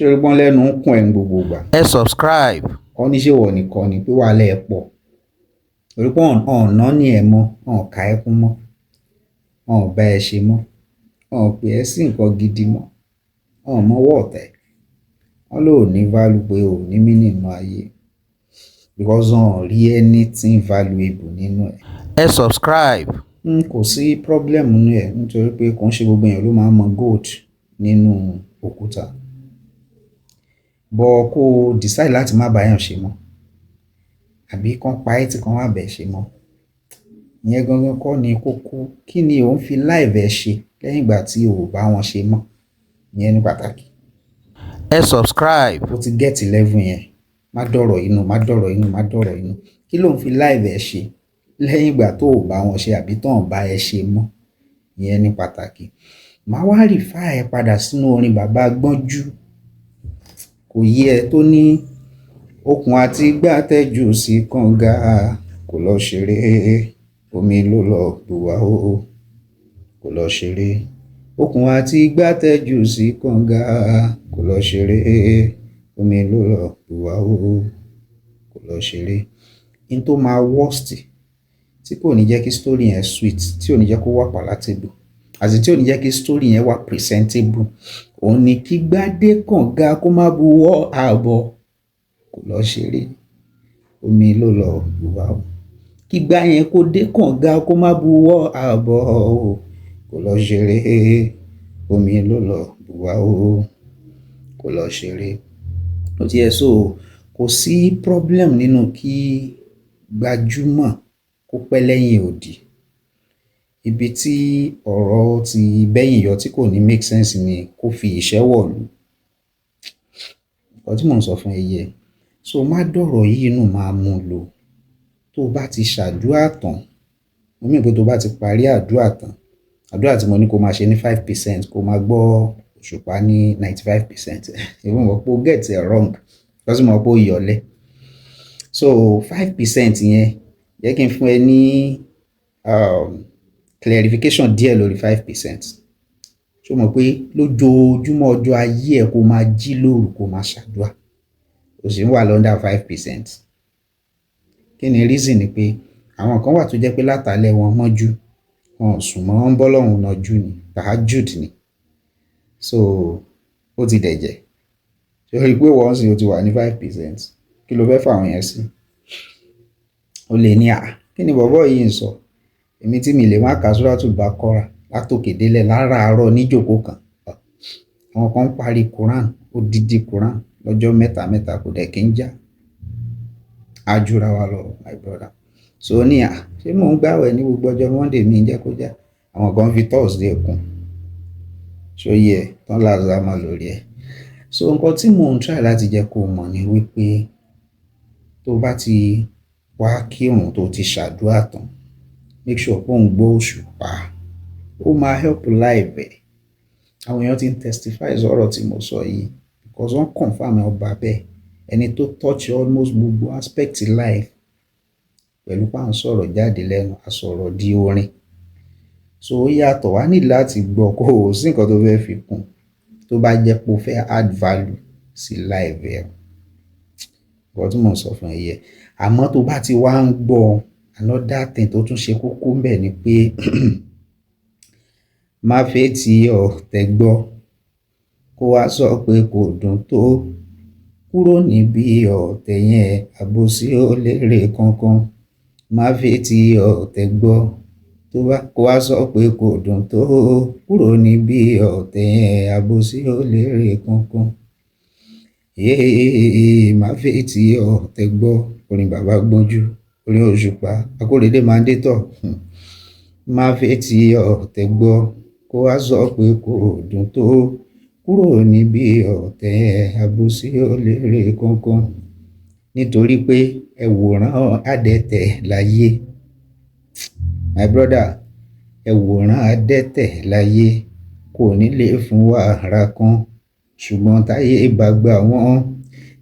Ṣé o gbọ́n lẹ́nu ń kún ẹ̀ ní gbogbo ìgbà? Ẹ subscribe. Kọ́ ní ṣé wọ̀ nìkan ni pé wàhálà ẹ̀ pọ̀. Torí pé ọ̀nà ní ẹ̀ mọ́, ọ̀n ká ẹ kún mọ́, ọ̀n bá ẹ ṣe mọ́, ọ̀n pè ẹ́ sí nǹkan gidi mọ́, ọ̀n mọ́wọ́ ọ̀tẹ̀. Wọ́n lò ní value, pé ò ní meaning nínú ayé because wọ́n rí anything valuable nínú ẹ̀. Ẹ subscribe. Kò sí problem nínú ẹ̀, nítorí pé kò ń ṣe gbogbo èèyàn ló máa ń mọ gold nínú òkúta. But kó o decide láti má bá èèyàn ṣe mọ́ àbí kán pa ẹ́ tí kán má bẹ̀ ṣe mọ́. Ìyẹn gangan kọ́ ni kókó. Kí ni ò ń fi life ẹ ṣe lẹ́yìn ìgbà tí o ò bá wọn ṣe mọ́? Ìyẹn ní pàtàkì. Ẹ subscribe. O ti get level yẹn. Má dọ̀rọ̀ inú, má dọ̀rọ̀ inú, má dọ̀rọ̀ inú. Kí ló ń fi life ẹ ṣe lẹ́yìn ìgbà tó ò bá wọn ṣe àbí tó ń bá ẹ ṣe mọ́? Ìyẹn ní pàtàkì. Màá wá refer ẹ padà sínú orin Bàbá Gbọ́njú. Kò yé ẹ tó ní okùn àti gbátẹ́jù sí kànga kò lọ ṣeré, omi ló lọ bù wá o, kò lọ ṣeré. Okùn àti gbátẹ́jù sí kànga kò lọ ṣeré, omi ló lọ bù wá o, kò lọ ṣeré. In tó máa worst tí kò ní jẹ́ kí story yẹn sweet, tí ò ní jẹ́ kó wà palatable àti tí ò ní jẹ́ kí story yẹn wà presentable, òun ni kí gbádé kànga kó má buwọ́ àbọ̀, kò lọ ṣeré, omi ló lọ bù wá o. Kí gbá yẹn kó dé kànga kó má buwọ́ àbọ̀ o, kò lọ ṣeré, omi ló lọ bù wá o, kò lọ ṣeré. Ó ti yẹ. So kò sí problem nínú kí gbajúmọ̀ kó pẹ́ lẹ́yìn odi. Ibi tí ọ̀rọ̀ ti bẹ́yìn yọ tí kò ní make sense ni kó fi ìṣẹ́ wọ̀lú. Nǹkan tí mò ń sọ fún ẹ yé ẹ. So má dọ̀rọ̀ yìí nù, máa mú lò. Tó bá ti ṣàdúrà tán, mo mean pé tó bá ti parí àdúrà tán, àdúrà tí mo ní kó máa ṣe ní 5%, kó máa gbọ́ Òṣùpá ní 95%. Èmi mọ̀ pé o get it wrong, because mo mọ̀ pé o yọ̀lẹ. So 5% yẹn, jẹ́ kí n fún ẹ ní clarification díẹ̀ lórí 5%. Ṣé o mọ̀ pé lójoojúmọ́ ọjọ́ ayé ẹ, kó máa jí lóru, kó máa ṣàdúrà, o sì ń wà under 5%? Kí ni reason? Ni pé àwọn kan wà tó jẹ́ pé látàlẹ́ wọn mọ́jú, wọn ò sùn mọ́, wọ́n ń bọ́ lọ́hùn nájú ni, tahajjud ni. So ó ti dẹ̀jẹ̀. Ṣé o rí i pé wọ́n sì o ti wà ní 5%? Kí ló fẹ́ fà àwọn yẹn sí? O lè ní, "À, kí ni bọ̀bọ́ yìí ń sọ? Èmi tí mi lè má ka Suratul Baqarah látòkè délẹ̀ láràárọ̀ níjòkó kan." Àwọn kan ń parí Quran, odidi Quran, lọ́jọ́ mẹ́ta mẹ́ta, kò dẹ̀ kí ń já. A jura wa lọ, my brother. So ní, à, ṣé mò ń gbàwẹ̀ ní gbogbo ọjọ́ Monday, mi ń jẹ́ kó já. Àwọn kan fi Thursday kún. Ṣó yẹ tán làzámà lórí ẹ̀? So nǹkan tí mò ń try láti jẹ́ kó mọ̀ ni wípé tó bá ti wá kírun, tó ti ṣàdúrà tán, make sure pé ò ń gbọ́ Òṣùpá. Ó máa help life ẹ̀. Àwọn èèyàn ti ń testify sọ̀rọ̀ tí mo sọ yìí because wọ́n confirm ọba bẹ́ẹ̀. Ẹni tó touch almost gbogbo aspect life pẹ̀lú pé à ń sọ̀rọ̀ jáde lẹ́nu, a sọ̀rọ̀ di orin. So ó yàtọ̀, wá ní láti gbọ́, kó o sí nǹkan tó fẹ́ fi kún tó bá jẹ́ pé o fẹ́ add value sí life ẹ. Nǹkan tí mò ń sọ fún ẹ yẹ. Àmọ́ tó bá ti wá ń gbọ́, another thing tó tún ṣe kókó ńbẹ̀ ni pé má fetí ọ̀tẹ̀ gbọ́ kó wá sọ pé kò dùn tó. Kúrò níbi ọ̀tẹ̀ yẹn, àbòsí ó lérè kankan. Má fetí ọ̀tẹ̀ gbọ́ tó bá kó wá sọ pé kò dùn tó. Kúrò níbi ọ̀tẹ̀ yẹn, àbòsí ó lérè kankan. Èèè, má fetí ọ̀tẹ̀ gbọ́. Orin Bàbá Gbọ́njú, orin Òṣùpá, Akóredé Mandétọ̀. Má fetí ọ̀tẹ̀ gbọ́ kó wá sọ pé kò dùn tó. Kúrò níbi ọ̀tẹ̀ yẹn, àbòsí ó lérè kankan. Nítorí pé ẹ wòran adẹ́tẹ̀ láyé. My brother, ẹ wòran adẹ́tẹ̀ láyé, kò ní lè fún wàrà kan. Ṣùgbọ́n táyé bá gbà wọ́n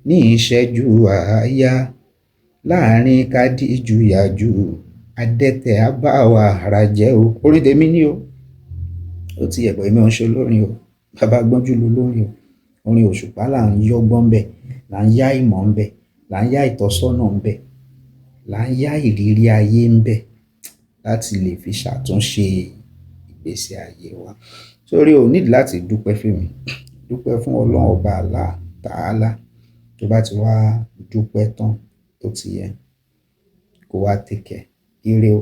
ní ìṣẹ́jú àáyá láàrin kádìjú yàjú, adẹ́tẹ̀ á bá wàrà jẹ́ o. Orin tèmi ni o. Ó ti ẹ̀bọ̀, èmi ò ń ṣe olórin o. Bàbá Gbọ́njú ló lórin o. Orin Òṣùpá là ń yọ́gbọ́n ńbẹ̀, là ń yá ìmọ̀ ńbẹ̀, là ń yá ìtọ́sọ́nà ńbẹ̀, là ń yá ìrírí ayé ńbẹ̀ láti lè fi ṣàtúnṣe ìgbésí ayé wa. Sórí o need láti dúpẹ́ fún mi, dúpẹ́ fún Ọlọ́run Ọba Allah Ta'ala. Tó bá ti wá dúpẹ́ tán, ó ti yẹ kó wá take care. Ire o.